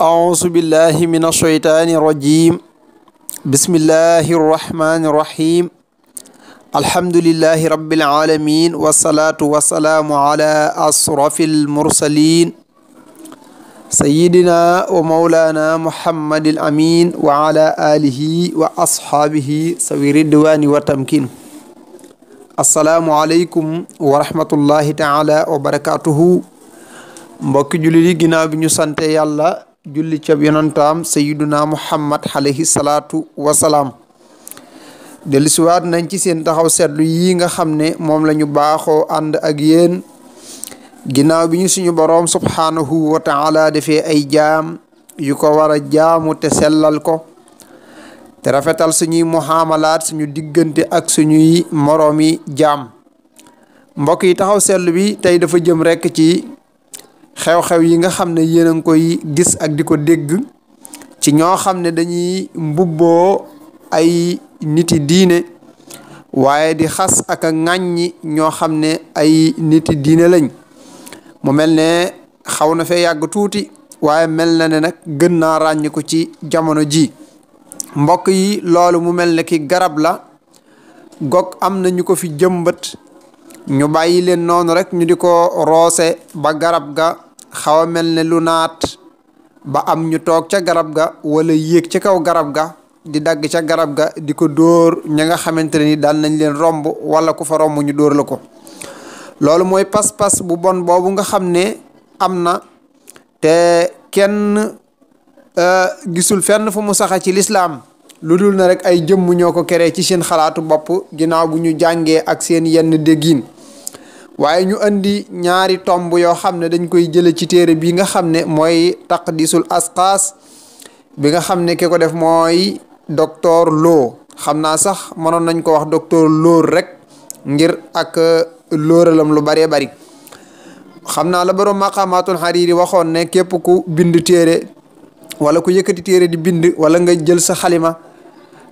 أعوذ بالله من الشيطان الرجيم بسم الله الرحمن الرحيم الحمد لله رب العالمين والصلاة والسلام على أشرف المرسلين سيدنا ومولانا محمد الأمين وعلى آله وأصحابه سوي الرضوان والتمكين السلام عليكم ورحمة الله تعالى وبركاته mbokki jullit yi ginnaaw bi ñu sante yàlla julli ca yonantaam sayyiduna muhammad alayhi salaatu wasalaam dellusiwaat nañ ci seen taxaw seetlu yi nga xam ne moom la ñu baaxoo ànd ak yéen ginnaaw bi ñu suñu boroom subhaanahu wa taala defee ay jaam yu ko war a jaamu te sellal ko te rafetal suñuy muhaamalaat suñu diggante ak suñuy moroomi jaam mbokk yi taxaw seetlu bi tey dafa jëm rekk ci xew-xew yi nga xam ne yéen a ngi koy gis ak di ko dégg ci ñoo xam ne dañuy mbubboo ay niti diine waaye di xas ak a ŋàññi ñoo xam ne ay niti diine lañ mu mel ne xaw na fee yàgg tuuti waaye mel na ne nag gën naa ràññ ko ci jamono ji mbokk yi loolu mu mel ne ki garab la gog am na ñu ko fi jëmbat ñu bàyyi leen noonu rek ñu di ko roose ba garab ga xaw a mel ne lu naat ba am ñu toog ca garab ga wala yéeg ca kaw garab ga di dagg ca garab ga di ko dóor ña nga xamante ne ni daal nañ leen romb wala ku fa romb ñu dóor la ko loolu mooy pas-pas bu bon boobu nga xam ne am na te kenn gisul fenn fu mu saxa ci lislaam lu dul na rek ay jëmm ñoo ko keree ci seen xalaatu bopp ginnaaw bu ñu jàngee ak seen yenn déggiin waaye ñu andi ñaari tomb yoo xam ne dañ koy jële ci téere bi nga xam ne mooy taqdisul asqaas bi nga xam ne ki ko def mooy docteur Lo xam naa sax mënoon nañ ko wax docteur Lo rek ngir ak lóoralam lu bëree bëri xam naa la borom maqamatul hariri waxoon ne képp ku bind téere wala ku yëkkati téere di bind wala nga jël sa xalima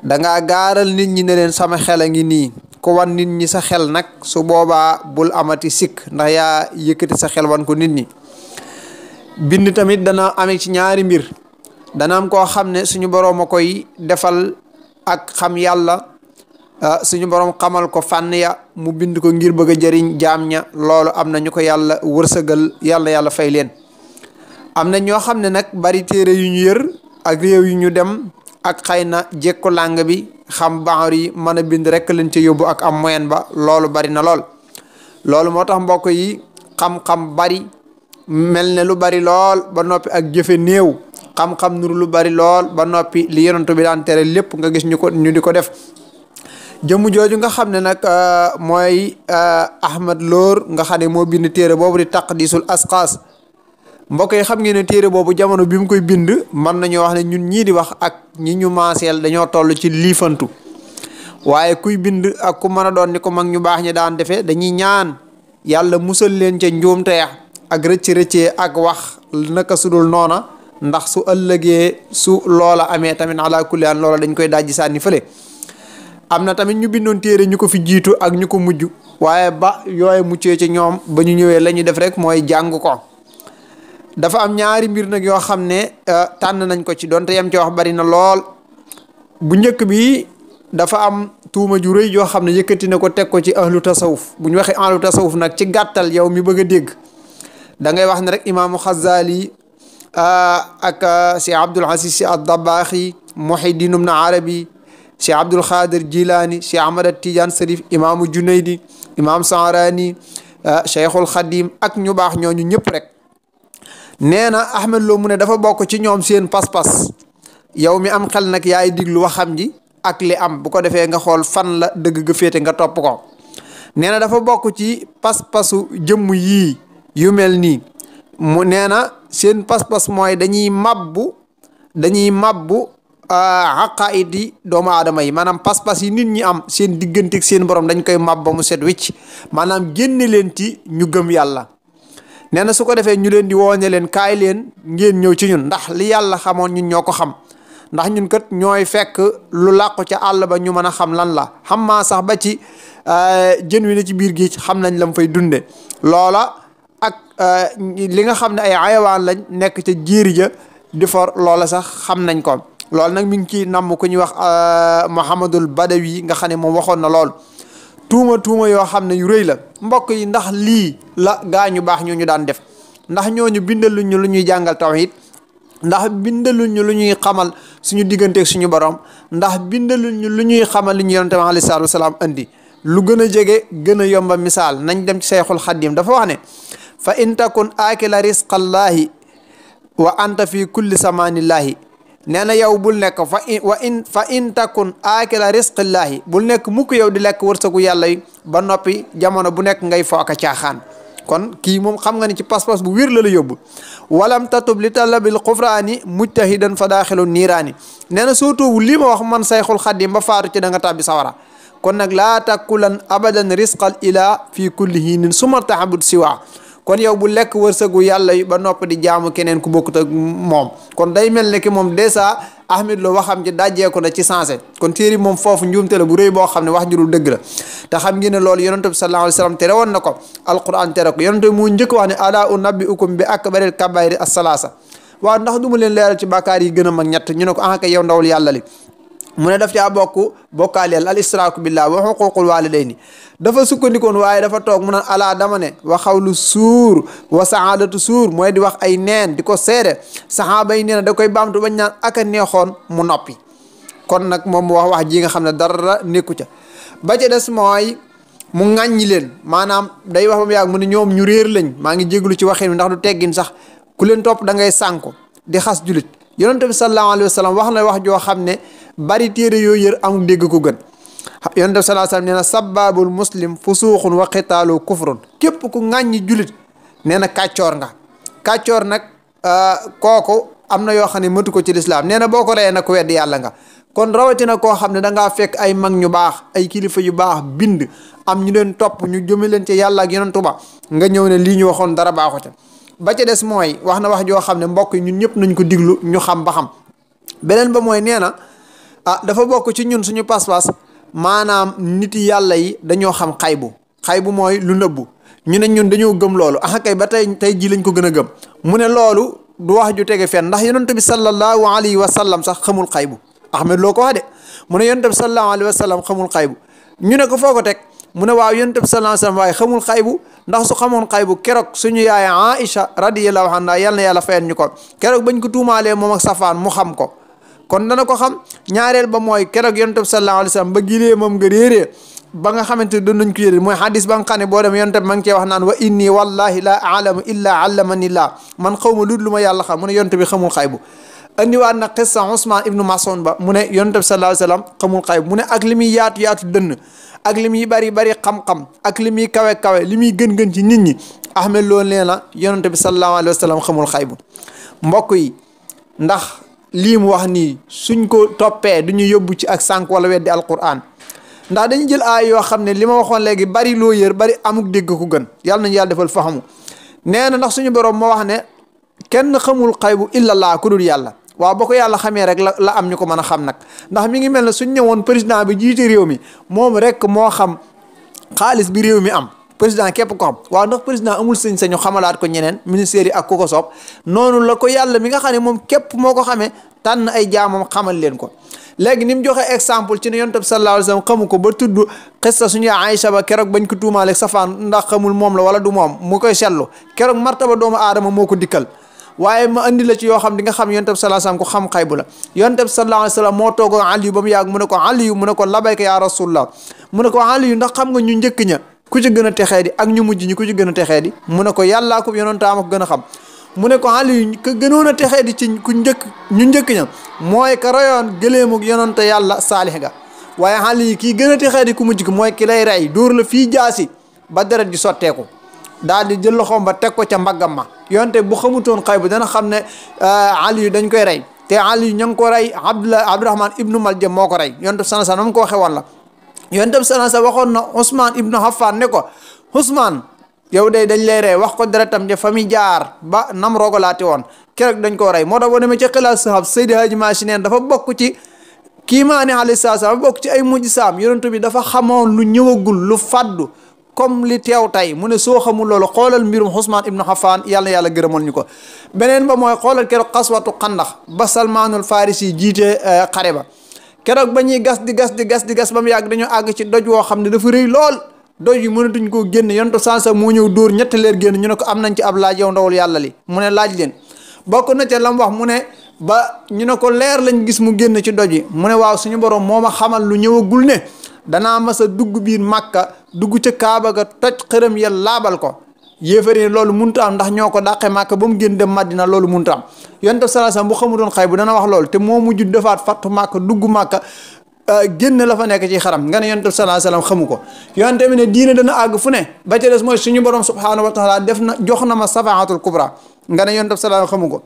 dangaa gaaral nit ñi ne leen sama xel a ngi nii ko wan nit ñi sa xel nag su boobaa bul amati sikk ndax yaa yëkkati sa xel wan ko nit ñi bind tamit dana amee ci ñaari mbir dana am koo xam ne suñu boroom a koy defal ak xam yàlla suñu boroom xamal ko fànn ya mu bind ko ngir bëgg a jëriñ jaam ña loolu am na ñu ko yàlla wërsëgal yàlla fay leen am na ñoo xam ne nag bari téere yu ñu yër ak réew yu ñu dem ak xëy na jekku làng bi xam baaxar yi mën a bind rek leen ca yóbbu ak am moyen ba loolu bari na loolu moo tax mbokk yi xam-xam bari mel ne lu bari lool ba noppi ak jëfe néew xam-xam nuru lu bari lool ba noppi li yonent bi daan tere lépp nga gis ñu di ko def jëmm jooju nga xam ne nag mooy Ahmad Loor nga xam ne moo bind téere boobu di taqdisul asqaas mbokk yi xam ngeen ne téere boobu jamono bi mu koy bind mën nañoo wax ne ñun ñii di wax ak ñi ñu maaseel dañoo toll ci liifantu waaye kuy bind ak ku mën a doon ni ko mag ñu baax ñi daan defee dañuy ñaan yàlla musal leen ca njuumte ya ak rëcc-rëccee ak wax naka sudul noona ndax su ëllëgee su loola amee tamit ala kulli an loola dañ koy dajji sànni fële am na tamit ñu bindoon téere ñu ko fi jiitu ak ñu ko mujj waaye ba yooye muccee ci ñoom ba ñu ñëwee la ñu def rek mooy jàng ko dafa am ñaari mbir nag yoo xam ne tànn nañ ko ci donte yem ci wax bari na lool bu njëkk bi dafa am tuuma ju rëy yoo xam ne yëkkati na ko teg ko ci ahlu tasawuf bu ñu waxee ahlu tasawuf nag ci gàttal yow mi bëgg a dégg da ngay wax ne rek imaamu Xazali ak Cheikh Abdul Aziz Sy ad-Dabbaaxi Muhyiddin ibn Arabi Cheikh Abdul Xaadir Jilaani Cheikh Ahmad Tidiane Sarif imaamu Junaydi imaam Saarani Cheikhul Xadim ak ñu baax ñooñu ñëpp rek nee na Ahmad Lo mu ne dafa bokk ci ñoom seen pas-pas yow mi am xel nag yaay diglu waxam ji ak li am bu ko defee nga xool fan la dëgg ga féete nga topp ko nee na dafa bokk ci pas-pasu jëmm yii yu mel nii mu nee na seen pas-pas mooy dañuy mabbu aqaid yi doomu aadama yi maanaam pas-pas yi nit ñi am seen digganteeg seen borom dañ koy mabba mu set wicc maanaam génne leen ci ñu gëm yàlla nee na su ko defee ñu leen di wooñe leen kaay leen ngeen ñëw ci ñun ndax li yàlla xamoon ñun ñoo ko xam ndax ñun kat ñooy fekk lu làqu ca àll ba ñu mën a xam lan la xam maa sax ba ci jën wi na ci biir géej xam nañ lam fay dunde loola ak li nga xam ne ay ayawaan lañ nekk ca jéeri ja di for loola sax xam nañ ko. loolu nag mi ngi ci namm ku ñuy wax Muhammadul Badawi nga xam ne moom waxoon na loolu tuuma yoo xam ne yu rëy la mbokk yi. ndax lii la gaa ñu baax ñu daan def ndax ñooñu bindaluñ ñu lu ñuy jàngal tawhid, ndax bindaluñ ñu lu ñuy xamal suñu digganteeg suñu borom, ndax bindaluñ ñu lu ñuy xamal li ñu yonent bi alayhi salaatu wasalaam andi. lu gën a jege gën a yomba misaal nañ dem ci Sayxul Xadim dafa wax ne fa in takun aakila risqallaahi wa anta fi kulli samaanillaahi. nee na yow bul nekk fa in takun aakila risqillaahi, bul nekk mukk yow di lekk wërsëgu yàlla yi ba noppi jamono bu nekk ngay foo ak a caaxaan. kon kii moom xam nga ni ci pas-pas bu wér la yóbbu. walam tatub li talabil xufraani mujtahidan fa daaxilu niiraani. nee na soo tuubul lii ma wax man Sayxul Xadim ba faatu ci da nga tàbbi sawara. kon nag laa takulan abadan risqal ila fi kulli hiinin suma tahabud siwa. kon yow bu lekk wërsëgu yàlla yi ba nopp di jaamu keneen ku bokkut ak moom. kon day mel ne ki moom dèjà Ahmed Lo waxam ci dajjeeku na ci sensé. kon téeri moom foofu njuumte la bu rëy boo xam ne wax ju dul dëgg la. te xam ngeen ne loolu yonent bi sallallahu alayhi wa sallam tere woon na ko, alquran tere ko. yonent bi mu njëkk wax ne ala unabbiukum bi akbaril kabairi as-salaasa. waaw ndax du ma leen leeral ci bàkkaar yi gën a mag ñett. ñu ne ko ah kay yow ndawul yàlla li mu ne daf caa bokkaaleel al israaku billah wa xuququl walidayni. dafa sukkandikoon waaye dafa toog mu naan alaa dama ne wa xawlu suur wa saadatu suur, mooy di wax ay neen di ko seede. saxaaba yi nee na da koy baamtu bañ naan aka neexoon mu noppi. kon nag moom mu wax ji nga xam ne dara nekku ca. ba ca des mooy mu ŋàññi leen, maanaam day wax ba mu yàgg mu ne ñoom ñu réer lañ. maa ngi jéglu ci waxin ndax du teggin sax ku leen topp da ngay sànko di xas julit. yonent bi sallallahu alayhi wa sallam wax na wax joo xam ne bari téere yooyu yër amul dégg ko gën. yonent bi sallallahu alayhi wa sallam nee na sababul muslim fusuuxun wa qitaalu kufrun. képp ku ŋàññi julit nee na kàccoor nga. kàccoor nag kooku am na yoo xam ne mëtu ko ci lislaam. nee na boo ko reyee nag ku weddi yàlla nga. kon rawatina koo xam ne da ngaa fekk ay mag ñu baax ay kilifa yu baax bind am ñu leen topp ñu jëme leen ci yàlla ak yonentu ba nga ñëw ne lii ñu waxoon dara baaxu ca. ba ca des mooy wax na wax joo xam ne mbokk yi ñun ñëpp nañ ko diglu ñu xam ba xam. beneen ba mooy nee na dafa bokk ci ñun suñu pas-pas maanaam nit yàlla yi dañoo xam xaybu mooy lu nëbbu. ñu ne ñun dañoo gëm loolu kay ba tey ji lañ ko gën a gëm. mu ne loolu du wax ju tege fenn ndax yonent bi sallallahu alayhi wa sallam sax xamul xaybu. Ahmed Lo ko wax de mu ne yonent bi sallallahu alayhi wa sallam xamul xaybu. ñu ne ko foo ko teg mu ne waaw yonent bi sallallahu alayhi wa sallam waaye xamul xaybu ndax su xamoon xaybu keroog suñu yaay Aïcha radiyallahu anha yal na yàlla fayal ñu ko keroog bañ ko tuumaalee moom ak safaan mu xam ko. kon dana ko xam. ñaareel ba mooy keroog yonent bi sallallahu alayhi wa sallam ba gilee moom nga réeree ba nga xamante ne doon nañ ko yëre mooy hadis ba nga xam ne boo dem yonent bi ma ngi cee wax naan wa inni wallahi la alamu illa allamani llah, man xaw ma lu ma yàlla xam. mu ne yonent bi xamul xaybu. andiwaat na xissa Usmaan ibnu Mas'ud ba mu ne yonent bi sallallahu alayhi wa sallam xamul xaybu. mu ne ak li muy yaatu dënn ak li muy bari xam-xam ak li muy kawe li muy gën ci nit ñi. Ahmed Lo nee na yonent bi sallallahu alayhi wa sallam xamul xaybu. mbokk yi ndax lii mu wax nii suñ ko toppee du ñu yóbbu ci ak sànq wala weddi alquran. ndax dañu jël aay yoo xam ne li ma waxoon léegi bari loo yër bari amuk dégg ko gën. yàlla nañu yàlla defal fahamu. nee na ndax suñu borom moo wax ne kenn xamul xaybu illallah ku dul yàlla. waaw ba ko yàlla xamee rek la am ñu ko mën a xam nag ndax mi ngi mel ne suñ ñëwoon président bi jiite réew mi moom rek moo xam xaalis bi réew mi am président képp ko xam. waaw ndax président amul sañ-sañu xamalaat ko ñeneen ministères yi ak ku ko soob. noonu la ko yàlla mi nga xam ne moom képp moo ko xamee tànn ay jaamam xamal leen ko. léegi ni mu joxe exemple ci ne yonent bi sallallahu alayhi wa sallam xamu ko ba tudd xissa suñu Aïcha ba keroog bañ ko tuumaale safaan ndax xamul moom la wala du moom mu koy seetlu keroog martaba doomu aadama moo ko dikkal. waaye ma andi la ci yoo xam di nga xam yonent bi sallallahu alayhi wa sallam ko xam xaybu la. yonent bi sallallahu alayhi wa sallam moo toog Aliyu ba mu yàgg mu ne ko Aliyu mu ne ko labayka ya rasulullah mu ne ko Aliyu ndax xam nga ñu njëkk ña ku ci gën a texee di ak ñu mujj ñi ku ci gën a texee di. mu ne ko yàllaa ko yonentaam ko gën a xam. mu ne ko Aliyu ka gënoon a texee di ci ku ñu njëkk ña mooy ka rayoon gëleemug yonente yàlla saalix ga. waaye Aliyu kii gën a texee di ku mujj ki mooy ki lay rey dóor la fii jaasi ba deret ji sotteeku daal di jël loxoom ba teg ko ca mbaggam ma. yonte bu xamutoon xaybu dana xam ne Aliyu dañ koy rey te Aliyu ña ngi ko rey Abdurahman ibnu Maljam moo ko rey. yonte bi sallallahu alayhi wasallam ko waxee woon la. yonte bi sallallahu alayhi wasallam waxoon na Usmaan ibnu Affan ne ko Usmaan yow de dañ lay rey wax ko deretam ja fa mi jaar ba nam rogalaate woon keroog dañ koo rey. moo tax boo demee ci xilaas sahab Seydi Hadji Maasi neen dafa bokk ci kiimaani alayhi salaam dafa bokk ci ay mujj saam yonent bi dafa xamoon lu ñëwagul lu faddu comme li teew tey mu ne soo xamul loolu xoolal mbirum Usmaan ibnu Affaan yàlla yàlla gërëmal ñu ko. beneen ba mooy xoolal keroog xaswatu xandax ba Salmaanul Farisi jiite xare ba keroog ba ñuy gas di gas ba mu yàgg dañoo àgg ci doj woo xam ne dafa rëy lool doj yi mënatuñ koo génn yontu sansa moo ñëw dóor ñetti leer génn ñu ne ko am nañ ci ab laaj yow ndawul yàlla li mu ne laaj leen bokk na ca lam wax mu ne ba ñu ne ko leer lañ gis mu génn ci doj yi mu ne waaw suñu borom moo ma xamal lu ñëwagul ne danaa mas a dugg biir Màkka dugg ca Kaaba ga toj xërëm ya laabal ko yéefari loolu munta am ndax ñoo ko dàqe Màkka ba mu génn dem Madina loolu munta am yonent sallallahu alayhi wasallam bu xamutoon xay bu dana wax loolu te moo mujj defaat fattu Màkka dugg Màkka génn la fa nekk ci xaram nga ne yonent sallallahu alayhi wasallam xamu ko yonent mi ne diine dana àgg fu ne ba ca des mooy suñu borom subhanahu wa taala def na jox na ma safaatul kubra nga ne yonent sallallahu xamu ko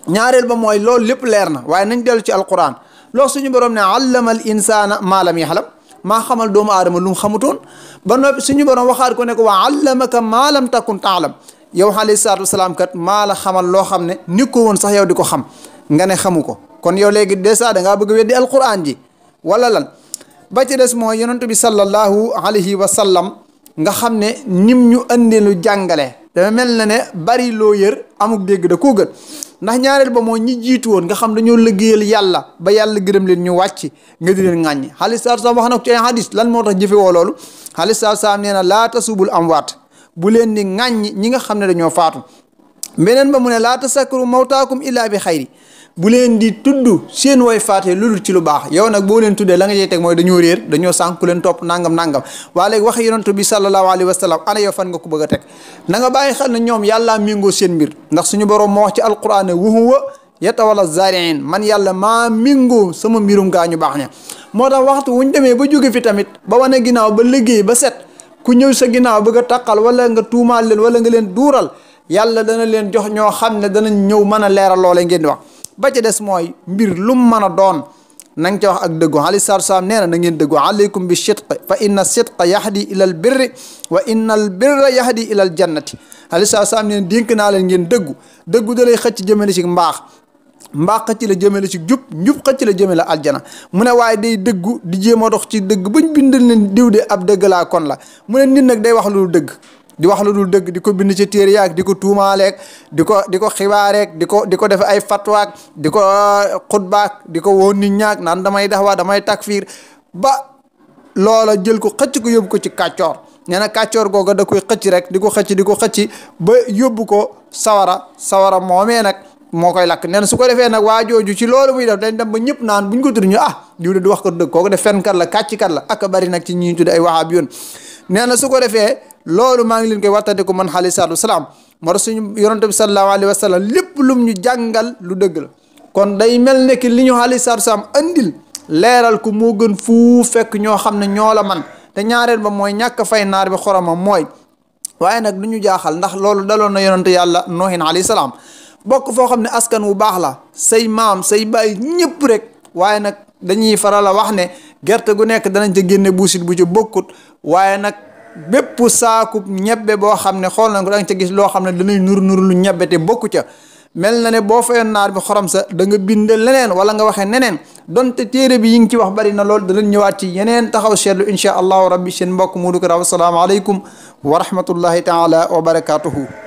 ñaareel ba mooy loolu lépp leer na waaye nañ dellu ci alquran loolu suñu borom ne allama al insana ma lam yaxlam maa xamal doomu aadama lu mu xamutoon ba noppi suñu borom waxaat ko ne ko wa allamaka maa lam takun taalam yow alayhi salaatu wasalaam kat maa la xamal loo xam ne ni ko woon sax yow di ko xam nga ne xamu ko kon yow léegi dèjà da ngaa bëgg a weddi alquran ji wala lan ba ci des mooy yonent bi sallallahu alayhi wa sallam nga xam ne nim ñu andi lu jàngale dama mel na ne bari loo yër amuk dégg da koo gën ndax ñaareel ba mooy ñi jiitu woon nga xam dañoo liggéeyal yàlla ba yàlla gërëm leen ñu wàcc nga di leen ŋàññi alayhi salaatu salaam wax na ko ci ay hadis lan moo tax jëfe woo loolu alayhi salaatu salaam nee na laa tasubul amwaat bu leen di ŋàññi ñi nga xam ne dañoo faatu beneen ba mu ne laa tasakkaru mawtaakum illaa bi xayri bu leen di tudd seen way faatee lu dul ci lu baax yow nag boo leen tuddee la nga cey teg mooy dañoo réer dañoo sànku leen topp nangam waa léegi wax yonent bi sallallahu alayhi wa sallam ana yow fan nga ko bëgg a teg na nga bàyyi xel ne ñoom yàllaa méngoo seen mbir ndax suñu borom moo wax ci alquran ne wa huwa yatawalla zaliin man yàlla maa méngoo sama mbirum gaa ñu baax ña moo tax waxtu wuñ demee ba jóge fi tamit ba wane ginnaaw ba liggéey ba set ku ñëw sa ginnaaw bëgg a taqal wala nga tuumaal leen wala nga leen duural yàlla dana leen jox ñoo xam ne danañ ñëw mën a leeral loolee ngeen di wax ba ca des mooy mbir lum mën a doon na nga ca wax ak dëggu alayhi salaatu salaam nee na ngeen dëggu alaykum bi sidq fa inna sidqa yahdi ila al birri wa inna al birra yahdi ila al jannati alayhi salaatu salaam nee na dénk naa leen ngeen dëggu da lay xëcc jëmale ci mbaax xëcc la jëmale ci njub xëcc la jëmale aljana mu ne waaye day dëggu di jéem a dox ci dëgg bañ bindal leen diw de ab dëgg laa kon la mu ne nit nag day wax lu dëgg di wax lu dul dëgg di ko bind ci téere yaag di ko tuumaaleeg di ko xibaareeg di ko def ay fatwaak di ko xutbaak di ko woon nit ñaak naan damay daxwaa damay takfiir ba loola jël ko xëcc ko yóbbu ko ci kàccoor nee na kàccoor googa da koy xëcc rek di ko xëcc ba yóbbu ko sawara moomee nag moo koy lakk nee na su ko defee nag waa jooju ci loolu muy def dañ dem ba ñëpp naan buñ ko tudd ñu diw de du wax ko dëgg kooku def fenkat la kàcckat la ak bari nag ci ñi tudd ay wahaab yoon nee na su ko defee loolu maa ngi leen koy wattandiku man alayhi salaatu wasalaam moo tax suñu yonent bi sallallahu alayhi wa sallam lépp lum ñu jàngal lu dëgg la kon day mel ne ki li ñu alayhi salaatu wasalaam andil leeral ko moo gën fu fekk ñoo xam ne ñoo la man te ñaareel ba mooy ñàkk fay naar bi xoromam mooy waaye nag du ñu jaaxal ndax loolu daloon na yonent yàlla noohin alayhi salaam bokk foo xam ne askan wu baax la say maam say baay ñëpp rek waaye nag dañuy faral a wax ne gerte gu nekk danañ ca génne buusit bu ca bokkut waaye nag bépp saaku ñebbe boo xam ne xool nañ ko da nga ca gis loo xam ne danañ nur lu ñebbe te bokku ca mel na ne boo fayoon naar bi xorom sa da nga bind leneen wala nga waxee neneen donte téere bi yi ngi ci wax bari na lool danañ ñëwaat ci yeneen taxaw seetlu insha allahu rabbi seen mbokk Modou Kara wassalaamu aleykum wa rahmatullahi taala wa barakatuhu